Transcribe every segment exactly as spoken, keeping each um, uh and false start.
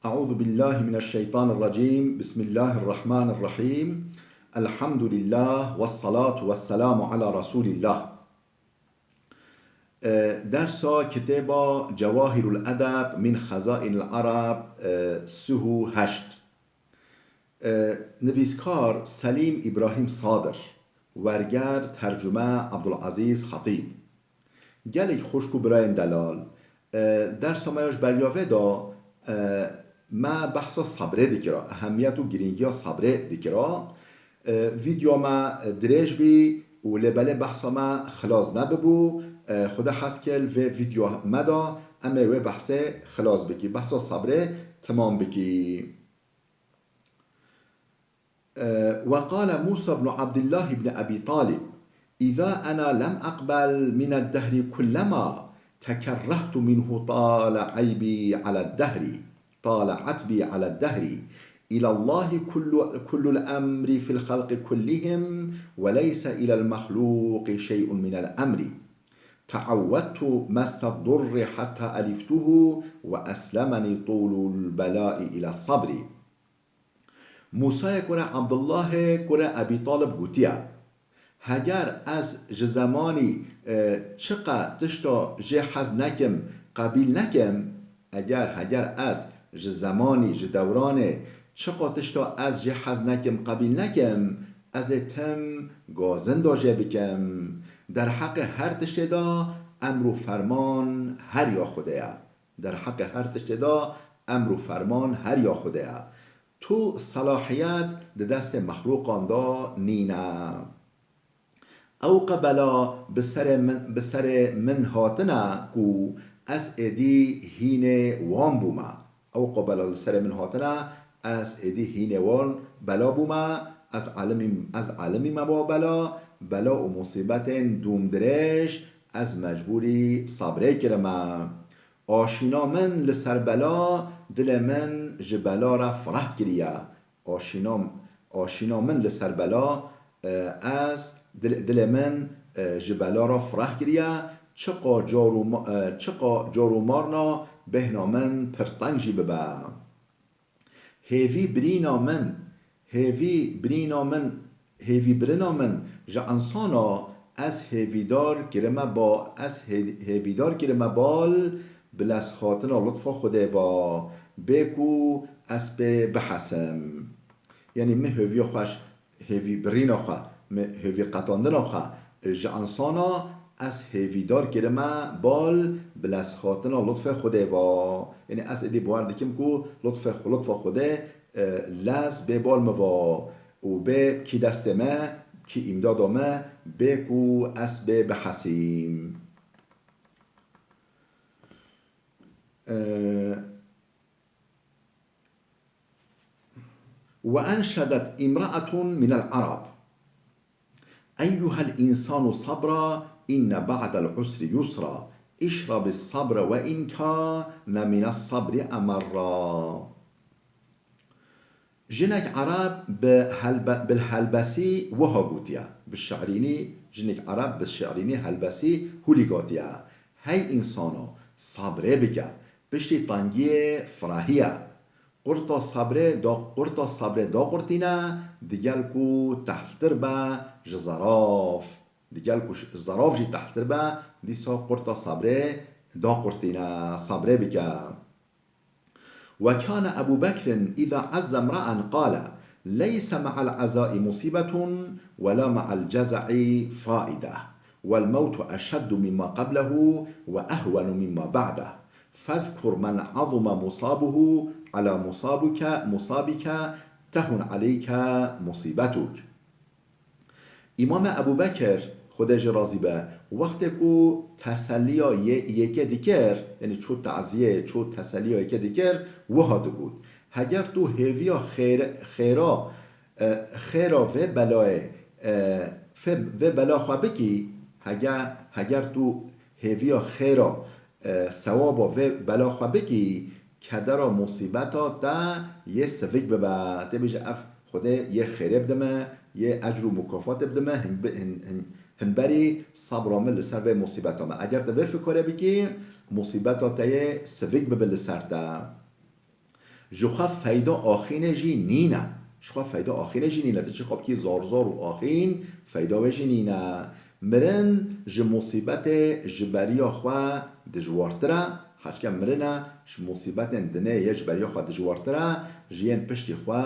أعوذ بالله من الشيطان الرجيم. بسم الله الرحمن الرحيم. الحمد لله والصلاة والسلام على رسول الله. E, dersa kitêba Cewahirul Edeb min Xezainil Arab, e, sih û heşt. E, nivîskar Selîm Îbrahîm Sadir, werger tercume Abdulazîz Xetîb. Gelek xwişk û birayên delal, e, dersa me ya ji beriya vê de, e, me behsa sabrê dikira, ehemiyet û girîngiya sabrê dikira. E, vîdyoya me dirêj bî û lê belê behsa me xilas nebibû. E, Xuda hez kir vê vîdyoya me de em ê wê behsê xilas bikî, behsa sabrê temam bikî. وقال موسى بن عبد الله بن أبي طالب: إذا أنا لم أقبل من الدهر كلما تكرهت منه طال عيبي على الدهر، طال عتبي على الدهر. إلى الله كل، كل الأمر في الخلق كلهم، وليس إلى المخلوق شيء من الأمر. تعودت مس الضر حتى ألفته، وأسلمني طول البلاء إلى الصبر. Mûsayê kurê Ebdullahê kurê Ebî Talib gotiye, Heger ez ji zemanî, e, çiqe tişta jê hez nekim, qebîl nekim, eger, heger ez ji zemanî, ji dewranê çiqa tişta ez jê hez nekim, qebîl nekim, ez ê tim gazinda jê bikim. Derheqê her tiştê de emr û ferman her ya Xwedê ye. Derheqê her tiştê de emr û ferman her ya Xwedê ye. Tu selahiyet di destê mexlûqan de nîne. Ew qe bela bi serê min, bi serê min hatine ku ez êdî hînê wan bûme. Ew qe bela li serê min hatine, ez êdî hînê wan bela bûme. Ez elimî, ez elimî me ba bela, bela û musîbetên dûmdirêj, ez mecbûrî sabrê kirime. Aşîna min li ser bela, dilê min ji bela re fireh kiriye. Aşîna, aşîna min li ser bela, e, ez, dil-, dilê min, e, ji bela re fireh kiriye. Çiqa car û ma-, e, çiqa car û marna bêhna min pir teng jî bibe. Hêvî birîna min, hêvî birîna min, hêvî birina min ji insana ez hêvîdar kirime ba, ez hê-, hêvîdar kirime bal bi lezhatina lutfa Xwedê va, bê ku ez pê bihesim. Yanî min hêviya xwe ji, hêvî birîna xwe, min hêvî qetandina xwe ji insana ez hêvîdar kirime bal bi lezhatina lutfê Xwedê va. Yanî ez êdî bawer dikim ku lutfê, lutfa Xwedê, e, lez bê bal min va û bê kî destê me, kî îmdada me, bê ku ez bê bihesîm. E, وأنشدت امرأة من العرب: أيها الإنسان صبرا إن بعد العسر يسرا، اشرب الصبر وإن كان من الصبر أمرا. Jinek Ereb bi helbe-, bi helbesî wiha gotiye, bi şi'rînî, jinek Ereb bi şi'rînî helbesî hûlî gotiye, Hey însano, sabrê bike, piştî tengiyê firahiye. Qurta sabrê da, qurta sabrê daqurtîne, digel ku tehltir be ji zeraf. Digel ku ş-, zeraf jî tehltir be, dîsa qurta sabrê daqurtîne, sabrê bike. وكان أبو بكر إذا عزا امرأ قال: ليس مع العزاء مصيبة ولا مع الجزع فائدة، والموت أشد مما قبله وأهون مما بعده. فاذكر من عظم مصابه على مصابك، مصابك تهن عليك مصيبتك. Îmam Ebû Bekir, Xwedê jê razî be, wextê ku teselliya yê-, yekê dikir, yanî çû taziyê, çû teselliya yekê dikir, wiha digot, Heger tu hêviya xêr-, xêra, e, xêra vê belayê, e, fê-, vê bela xwe bikî, hege-, heger tu hêviya xêra, e, sewaba vê bela xwe bikî, kedera musîbeta te yê sivik bibe. Tê bêje, ev Xwedê yê xêrê bide me, yê ecr û mukafatê bide me, hin bi-, hin, hin, hin berî sebra min li ser vê musîbeta me. Eger tu vê fikorê bikî, musîbeta te yê sivik bibe li ser te. Ji xwe feyda axînê jî nîne. Ji xwe feyda axînê jî nîne. Tu çi xwe bikî zar zar û axîn, feyda wê jî nîne. Mirin ji musîbetê ji beriya xwe dijwartir e. Heçke mirin e ji musîbetên dinê yê ji beriya xwe dijwartir e, ji yên piştî xwe,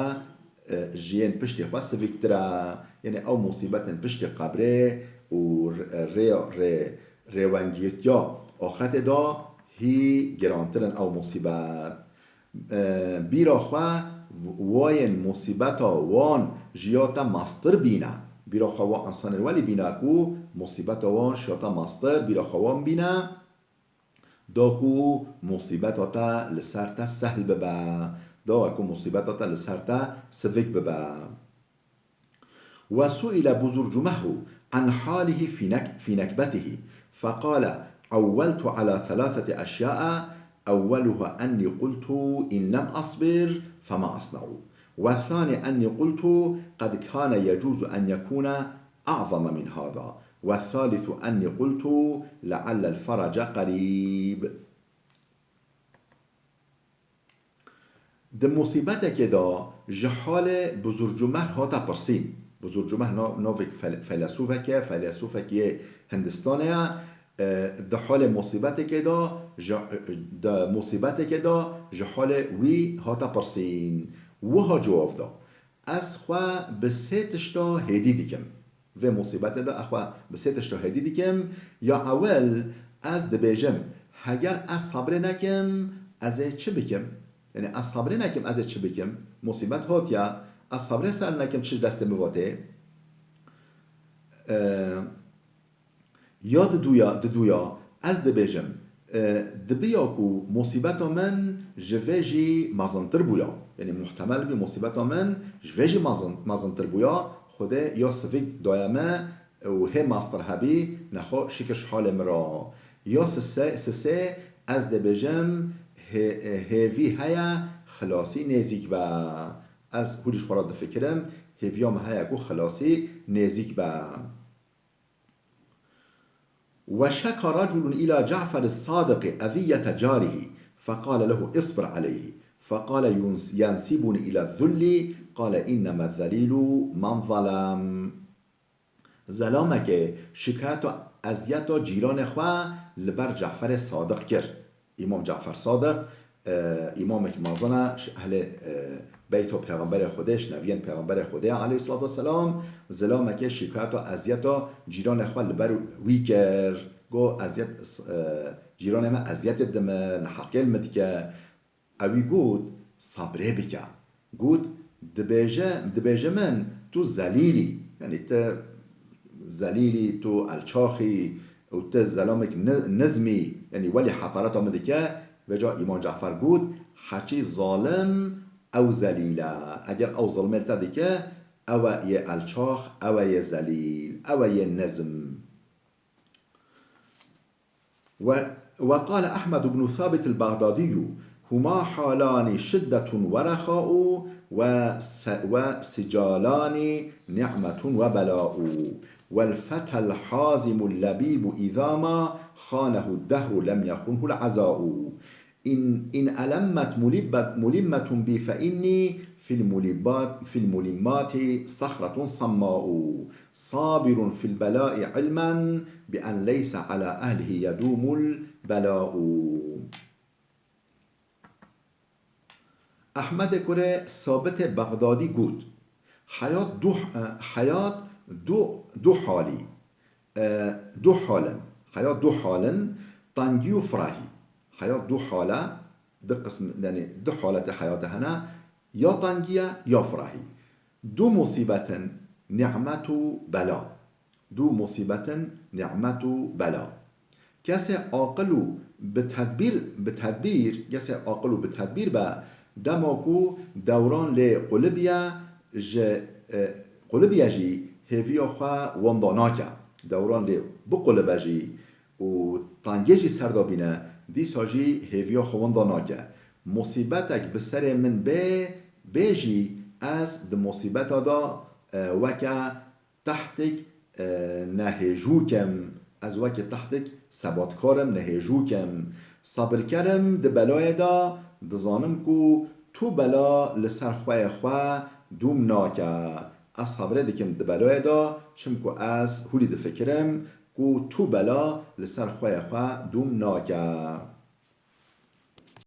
e, ji yên piştî xwe siviktir e. Yanî ew musîbetên piştî qebrê û rê, rê, rê, rêwengiyetiya axretê de hî girantir in ew musîbet. E, bîra xwe wayên musîbeta wan ji ya te mastir bîne. Bîra xwe wa insanên welî bîne ku musîbeta wan ji ya te mastir, bîra xwe wan bîne. Da ku musîbeta te li ser te sehl bibe. Da ku musîbeta te li ser te sivik bibe. وسئل بزرجمه عن حاله في نك-، في نكبته، فقال: عولت على ثلاثة أشياء، أولها أني قلت: إن لم أصبر فما أصنع، والثاني أني قلت: قد كان يجوز أن يكون أعظم من هذا، والثالث أني قلت: لعل الفرج قريب. Di musîbetekê de ji halê Buzurcumehr hate pirsîn. Buzurcumehr no-, novek fel-, feylesûfek e, feylesûfek yê Hindistanê ye. E, di halê musîbetekê de ji, di musîbetekê de ji halê wî hate pirsîn. Wiha cewab da: Ez xwe bi sê tişta hêdî dikim. Vê musîbetê de ez xwe bi sê tişta hêdî dikim. Ya ewil, ez dibêjim, heger ez sebrê nekim, ez ê çi bikim? Yanî ez sebrê nekim, ez ê çi bikim? Musîbet hatiye, ez sebrê ser nekim, çi ji destê min ve tê? E, Ya diduya, diduya, ez dibêjim, e, dibiya ku musîbeta min ji vê jî mezintir bûya. Yanî muhtemel bî musîbeta min ji vê jî mezin-, mezintir bûya, Xwedê ya sivik daye me û hê mastir hebî, nexwe şikir ji halê min re. Ya sisê, sisê, ez dibêjim, hê-, hêvî heye xilasî nêzîk be. Ez hûrî ji xwe re difikirim, hêviya min heye ku xilasî nêzîk be. وشكا رجل إلى جعفر الصادق أذية جاره، فقال له: اصبر عليه. فقال: ينس-، ينسبني إلى الذل. قال: إنما الذليل من ظلم. Zelamekê şikayeta eziyeta cîranê xwe li ber Caferê Sadiq kir. Îmam Cafer Sadiq, e, îmamek mezin e, ji ehlê, e, beyto Pêxemberê Xwedê, ji neviyên Pêxemberê Xwedê aleyhissalatu vesselam, zilamekê şikayeta eziyeta cîranê xwe li ber wî kir. Got, "Eziyet, e, cîranê me eziyetê dime, neheqiyê li min dike." Ewî got, "Sebrê bike." Got, "Dibêje, dibêje min, tu zelîl î. Yanî te zelîl î, tu elçax î û te zelamek ni-, nizm î, yanî welî heqareta min dike." Vêca Îmam Cafer got, "Heçî zalim ew zelîl e. Eger ew zilmê li te dike, ew e yê elçax, ew e yê zelîl, ew e yê nizm." و-، وقال أحمد بن ثابت البغدادي: هما حالان شدة ورخاء وس-، وسجالان نعمة وبلاء. والفتى الحازم اللبيب إذا ما خانه الدهر لم يخنه العزاء. إن، إن ألمت ملبة، ملمة بي فإني في الملبات، في الملمات صخرة صماء. صابر في البلاء علما بأن ليس على أهله يدوم البلاء. Ehmedê kurê Sabitê Bexdadî got, Heyat du, e, heyat du, du halî, e, du hal in. Heyat du hal in, tengî û firehî. Heyat du hal e, du qism, yanî du haletê heyatê hene, ya tengî ye, ya firehî. Du musîbet in, nîmet û bela. Du musîbet in, nîmet û bela. Kesê aqil û bi tedbîr, bi tedbîr, kesê aqil û bi tedbîr be, dema ku dewran lê qulibiye ji, e, qulibiye jî hêviya xwe wenda nake. Dewran lê biqulibe jî û tengê jî ser de bîne, dîsa jî hêviya xwe wenda nake. Musîbetek bi serê min bê, bê jî ez di musîbeta de, e, weke tehtik, e, nehêjûk im. Ez wekî tehtik sebatkar im, nehêjûk im. Sebirker im di belayê de, dizanim ku Tu bela li ser xweyê xwe dûm nake. Ez hevrê dikim di beloyê de, çimku ez hûlî difikirim ku tu bela li ser xweyê xwe dûm nake.